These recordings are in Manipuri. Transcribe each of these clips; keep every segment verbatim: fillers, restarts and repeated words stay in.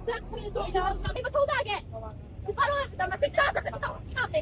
ꯆꯠꯈ꯭ꯔꯦ ꯇꯣꯏꯅ ꯃꯊꯧ ꯇꯥꯒꯦ꯫ ꯐꯥꯔꯣ ꯃꯇꯤꯛ ꯆꯥꯗꯕ ꯇꯧ ꯇꯥꯗꯦ꯫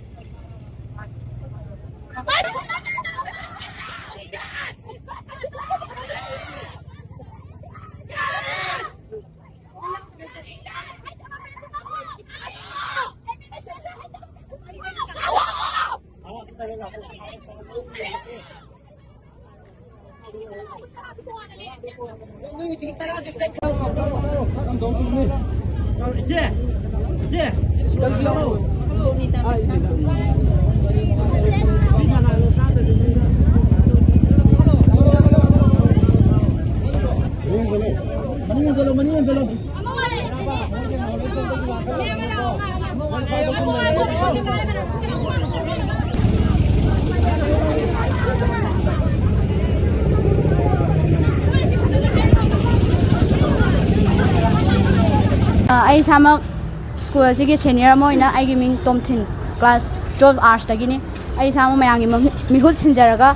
ꯑꯩ ꯏꯁꯥꯃꯛ ꯁ꯭ꯀꯨꯜ ꯑꯁꯤꯒꯤ ꯁꯦꯅꯤꯌꯔ ꯑꯃ ꯑꯣꯏꯅ ꯑꯩꯒꯤ ꯃꯤꯡ ꯇꯣꯝꯊꯤꯟ, ꯀ꯭ꯂꯥꯁ ꯇꯨꯌꯦꯜꯐ ꯑꯥꯔꯠꯁꯇꯒꯤꯅꯤ꯫ ꯑꯩ ꯏꯁꯥꯃꯛ ꯃꯌꯥꯝꯒꯤ ꯃꯍꯨꯠ ꯁꯤꯟꯖꯔꯒ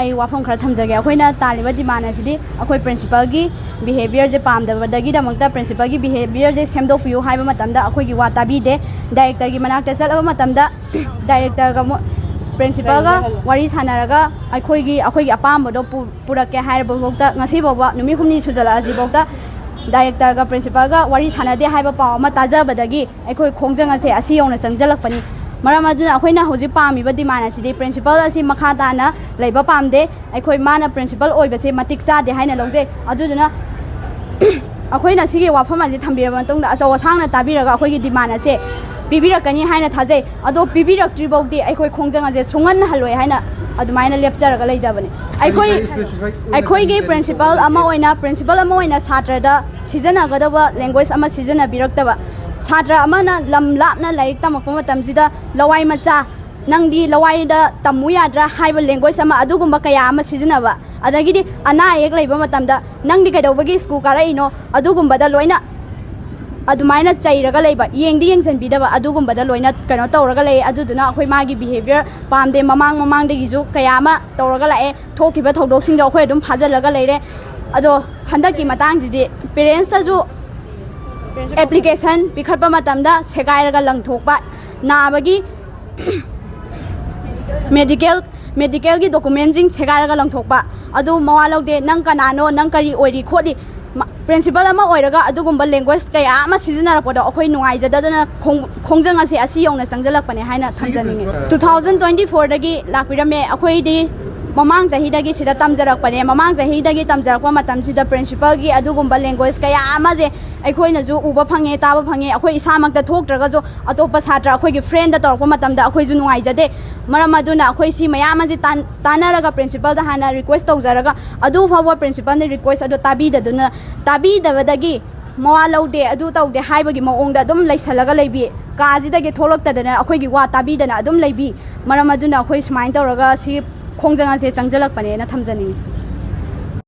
ꯑꯩ ꯋꯥꯐꯝ ꯈꯔ ꯊꯝꯖꯒꯦ꯫ ꯑꯩꯈꯣꯏꯅ ꯇꯥꯜꯂꯤꯕ ꯗꯤꯃꯥꯟ ꯑꯁꯤꯗꯤ ꯑꯩꯈꯣꯏ ꯄ꯭ꯔꯤꯟꯁꯤꯄꯜꯒꯤ ꯕꯤꯍꯦꯕꯤꯌꯔꯁꯦ ꯄꯥꯝꯗꯕꯗꯒꯤꯗꯃꯛꯇ ꯄ꯭ꯔꯤꯟꯁꯤꯄꯜꯒꯤ ꯕꯤꯍꯦꯕꯤꯌꯔꯁꯦ ꯁꯦꯝꯗꯣꯛꯄꯤꯌꯨ ꯍꯥꯏꯕ ꯃꯇꯝꯗ ꯑꯩꯈꯣꯏꯒꯤ ꯋꯥ ꯇꯥꯕꯤꯗꯦ꯫ ꯗꯥꯏꯔꯦꯛꯇꯔꯒꯤ ꯃꯅꯥꯛꯇ ꯆꯠꯂꯕ ꯃꯇꯝꯗ ꯗꯥꯏꯔꯦꯛꯇꯔꯒ ꯃꯣ-, ꯄ꯭ꯔꯤꯟꯁꯤꯄꯜꯒ ꯋꯥꯔꯤ ꯁꯥꯟꯅꯔꯒ ꯑꯩꯈꯣꯏꯒꯤ, ꯑꯩꯈꯣꯏꯒꯤ ꯑꯄꯥꯝꯕꯗꯣ ꯄꯨ-, ꯄꯨꯔꯛꯀꯦ ꯍꯥꯏꯔꯕꯐꯥꯎꯗ ꯉꯁꯤꯐꯥꯎꯕ ꯅꯨꯃꯤꯠ ꯍꯨꯝꯅꯤ ꯁꯨꯖꯜꯂꯛꯑꯁꯤꯐꯥꯎꯗ ꯗꯥꯏꯔꯦꯛꯇꯔꯒ ꯄ꯭ꯔꯤꯟꯁꯤꯄꯜꯒ ꯋꯥꯔꯤ ꯁꯥꯟꯅꯗꯦ ꯍꯥꯏꯕ ꯄꯥꯎ ꯑꯃ ꯇꯥꯖꯕꯗꯒꯤ ꯑꯩꯈꯣꯏ ꯈꯣꯡꯖꯪ ꯑꯁꯦ ꯑꯁꯤ ꯌꯧꯅ ꯆꯪꯁꯤꯜꯂꯛꯄꯅꯤ꯫ ꯃꯔꯝ ꯑꯗꯨꯅ ꯑꯩꯈꯣꯏꯅ ꯍꯧꯖꯤꯛ ꯄꯥꯝꯃꯤꯕ ꯗꯤꯃꯥꯟ ꯑꯁꯤꯗꯤ ꯄ꯭ꯔꯤꯟꯁꯤꯄꯜ ꯑꯁꯤ ꯃꯈꯥ ꯇꯥꯅ ꯂꯩꯕ ꯄꯥꯝꯗꯦ꯫ ꯑꯩꯈꯣꯏ ꯃꯥꯅ ꯄ꯭ꯔꯤꯟꯁꯤꯄꯜ ꯑꯣꯏꯕꯁꯦ ꯃꯇꯤꯛ ꯆꯥꯗꯦ ꯍꯥꯏꯅ ꯂꯧꯖꯩ꯫ ꯑꯗꯨꯗꯨꯅ ꯑꯩꯈꯣꯏꯅ ꯁꯤꯒꯤ ꯋꯥꯐꯝ ꯑꯁꯤ ꯊꯝꯕꯤꯔꯕ ꯃꯇꯨꯡꯗ ꯑꯆꯧ ꯑꯁꯥꯡꯅ ꯇꯥꯕꯤꯔꯒ ꯑꯩꯈꯣꯏꯒꯤ ꯗꯤꯃꯥꯟ ꯑꯁꯦ ꯄꯤꯕꯤꯔꯛꯀꯅꯤ ꯍꯥꯏꯅ ꯊꯥꯖꯩ꯫ ꯑꯗꯣ ꯄꯤꯕꯤꯔꯛꯇ꯭ꯔꯤ ꯐꯥꯎꯗꯤ ꯑꯩꯈꯣꯏ ꯈꯣꯡꯖꯪ ꯑꯁꯦ ꯁꯨꯡꯍꯟꯍꯜꯂꯣꯏ ꯍꯥꯏꯅ ꯑꯗꯨꯃꯥꯏꯅ ꯂꯦꯞꯆꯔꯒ ꯂꯩꯖꯕꯅꯤ꯫ ꯑꯩꯈꯣꯏ, ꯀꯔꯤ specific ꯑꯣꯏꯅ ꯑꯩꯈꯣꯏꯒꯤ ꯀꯔꯤ ꯄ꯭ꯔꯤꯟꯁꯤꯄꯜ ꯑꯃ ꯇꯧꯒꯦ? ꯑꯣꯏꯅ, ꯄ꯭ꯔꯤꯟꯁꯤꯄꯜ ꯑꯃ ꯑꯣꯏꯅ ꯁꯥꯇ꯭ꯔꯗ ꯁꯤꯖꯤꯟꯅꯒꯗꯕ ꯂꯦꯡꯒ꯭ꯋꯦꯖ ꯑꯃ ꯁꯤꯖꯤꯟꯅꯕꯤꯔꯛꯇꯕ, ꯁꯥꯇ꯭ꯔ ꯑꯃꯅ ꯂꯝ ꯂꯥꯞꯅ ꯂꯥꯏꯔꯤꯛ ꯇꯝꯃꯛꯄ ꯃꯇꯝꯁꯤꯗ ꯂꯋꯥꯏ ꯃꯆꯥ, ꯅꯪꯗꯤ ꯂꯋꯥꯏꯗ ꯇꯝꯃꯨ ꯌꯥꯗ꯭ꯔꯥ ꯍꯥꯏꯕ ꯂꯦꯡꯒ꯭ꯋꯦꯖ ꯑꯃ, ꯑꯗꯨꯒꯨꯝꯕ ꯀꯌꯥ ꯑꯃ ꯁꯤꯖꯤꯟꯅꯕ, ꯑꯗꯒꯤꯗꯤ ꯑꯅꯥ ꯑꯌꯦꯛ ꯂꯩꯕ ꯃꯇꯝꯗ ꯅꯪꯗꯤ ꯀꯩꯗꯧꯕꯒꯤ ꯁ꯭ꯀꯨꯜ ꯀꯥꯔꯛꯏꯅꯣ, ꯑꯗꯨꯒꯨꯝꯕꯗ ꯂꯣꯏꯅ ꯑꯗꯨꯃꯥꯏꯅ ꯆꯩꯔꯒ ꯂꯩꯕ, ꯌꯦꯡꯗꯤ ꯌꯦꯡꯁꯤꯟꯕꯤꯗꯕ, ꯑꯗꯨꯒꯨꯝꯕꯗ ꯂꯣꯏꯅ ꯀꯩꯅꯣ ꯇꯧꯔꯒ ꯂꯩ꯫ ꯑꯗꯨꯗꯨꯅ ꯑꯩꯈꯣꯏ ꯃꯥꯒꯤ ꯕꯤꯍꯦꯕꯤꯌꯔ ꯄꯥꯝꯗꯦ꯫ ꯃꯃꯥꯡ ꯃꯃꯥꯡꯗꯒꯤꯁꯨ ꯀꯌꯥ ꯑꯃ ꯇꯧꯔꯒ ꯂꯥꯛꯑꯦ꯫ ꯊꯣꯛꯈꯤꯕ ꯊꯧꯗꯣꯛꯁꯤꯡꯗꯣ ꯑꯩꯈꯣꯏ ꯑꯗꯨꯝ ꯐꯥꯖꯤꯜꯂꯒ ꯂꯩꯔꯦ꯫ ꯑꯗꯣ ꯍꯟꯗꯛꯀꯤ ꯃꯇꯥꯡꯁꯤꯗꯤ ꯄꯦꯔꯦꯟꯁꯇꯁꯨ ꯑꯦꯄ꯭ꯂꯤꯀꯦꯁꯟ ꯄꯤꯈꯠꯄ ꯃꯇꯝꯗ ꯁꯦꯒꯥꯏꯔꯒ ꯂꯪꯊꯣꯛꯄ, ꯅꯥꯕꯒꯤ ꯃꯦꯗꯤꯀꯦꯜ ꯃꯦꯗꯤꯀꯦꯜꯒꯤ ꯗꯣꯀꯨꯃꯦꯟꯁꯤꯡ ꯁꯦꯒꯥꯏꯔꯒ ꯂꯪꯊꯣꯛꯄ, ꯑꯗꯨ ꯃꯋꯥ ꯂꯧꯗꯦ꯫ ꯅꯪ ꯀꯅꯥꯅꯣ, ꯅꯪ ꯀꯔꯤ ꯑꯣꯏꯔꯤ ꯈꯣꯠꯂꯤ, ꯄ꯭ꯔꯤꯟꯁꯤꯄꯜ ꯑꯃ ꯑꯣꯏꯔꯒ ꯑꯗꯨꯒꯨꯝꯕ ꯂꯦꯡꯒ꯭ꯋꯦꯖ ꯀꯌꯥ ꯑꯃ ꯁꯤꯖꯤꯟꯅꯔꯛꯄꯗꯣ ꯑꯩꯈꯣꯏ ꯅꯨꯡꯉꯥꯏꯖꯗꯗꯅ ꯈꯣꯡ- ꯈꯣꯡꯖꯪ ꯑꯁꯦ ꯑꯁꯤ ꯌꯧꯅ ꯆꯪꯁꯤꯜꯂꯛꯄꯅꯦ ꯍꯥꯏꯅ ꯊꯝꯖꯅꯤꯡꯉꯤ꯫ ꯇꯨ ꯊꯥꯎꯖꯟ ꯇ꯭ꯋꯦꯟꯇꯤ ꯐꯣꯔꯗꯒꯤ ꯂꯥꯛꯄꯤꯔꯝꯃꯦ꯫ ꯑꯩꯈꯣꯏꯗꯤ ꯃꯃꯥꯡ ꯆꯍꯤꯗꯒꯤ ꯁꯤꯗ ꯇꯝꯖꯔꯛꯄꯅꯦ꯫ ꯃꯃꯥꯡ ꯆꯍꯤꯗꯒꯤ ꯇꯝꯖꯔꯛꯄ ꯃꯇꯝꯁꯤꯗ ꯄ꯭ꯔꯤꯟꯁꯤꯄꯜꯒꯤ ꯑꯗꯨꯒꯨꯝꯕ ꯂꯦꯡꯒ꯭ꯋꯦꯖ ꯀꯌꯥ ꯑꯃꯁꯦ ꯑꯩꯈꯣꯏꯅꯁꯨ ꯎꯕ ꯐꯪꯉꯦ, ꯇꯥꯕ ꯐꯪꯉꯦ꯫ ꯑꯩꯈꯣꯏ ꯏꯁꯥꯃꯛꯇ ꯊꯣꯛꯇ꯭ꯔꯒꯁꯨ ꯑꯇꯣꯞꯄ ꯁꯥꯇ꯭ꯔ ꯑꯩꯈꯣꯏꯒꯤ ꯐ꯭ꯔꯦꯟꯗ ꯇꯧꯔꯛꯄ ꯃꯇꯝꯗ ꯑꯩꯈꯣꯏꯁꯨ ꯅꯨꯡꯉꯥꯏꯖꯗꯦ꯫ ꯃꯔꯝ ꯑꯗꯨꯅ ꯑꯩꯈꯣꯏ ꯁꯤ ꯃꯌꯥꯝ ꯑꯁꯤ ꯇꯥꯟ- ꯇꯥꯟꯅꯔꯒ ꯄ꯭ꯔꯤꯟꯁꯤꯄꯜꯗ ꯍꯥꯟꯅ ꯔꯤꯀ꯭ꯋꯦꯁ ꯇꯧꯖꯔꯒ, ꯑꯗꯨ ꯐꯥꯎꯕ ꯄ꯭ꯔꯤꯟꯁꯤꯄꯜꯅ ꯔꯤꯀ꯭ꯋꯦꯁ ꯑꯗꯨ ꯇꯥꯕꯤꯗꯗꯨꯅ, ꯇꯥꯕꯤꯗꯕꯗꯒꯤ ꯃꯋꯥ ꯂꯧꯗꯦ, ꯑꯗꯨ ꯇꯧꯗꯦ ꯍꯥꯏꯕꯒꯤ ꯃꯑꯣꯡꯗ ꯑꯗꯨꯝ ꯂꯩꯁꯜꯂꯒ ꯂꯩꯕꯤ, ꯀꯥꯁꯤꯗꯒꯤ ꯊꯣꯛꯂꯛꯇꯗꯅ ꯑꯩꯈꯣꯏꯒꯤ ꯋꯥ ꯇꯥꯕꯤꯗꯅ ꯑꯗꯨꯝ ꯂꯩꯕꯤ꯫ ꯃꯔꯝ ꯑꯗꯨꯅ ꯑꯩꯈꯣꯏ ꯁꯨꯃꯥꯏꯅ ꯇꯧꯔꯒ ꯁꯤ ꯈꯣꯡꯖꯪ ꯑꯁꯦ ꯆꯪꯁꯤꯜꯂꯛꯄꯅꯦꯅ ꯊꯝꯖꯅꯤꯡꯉꯤ꯫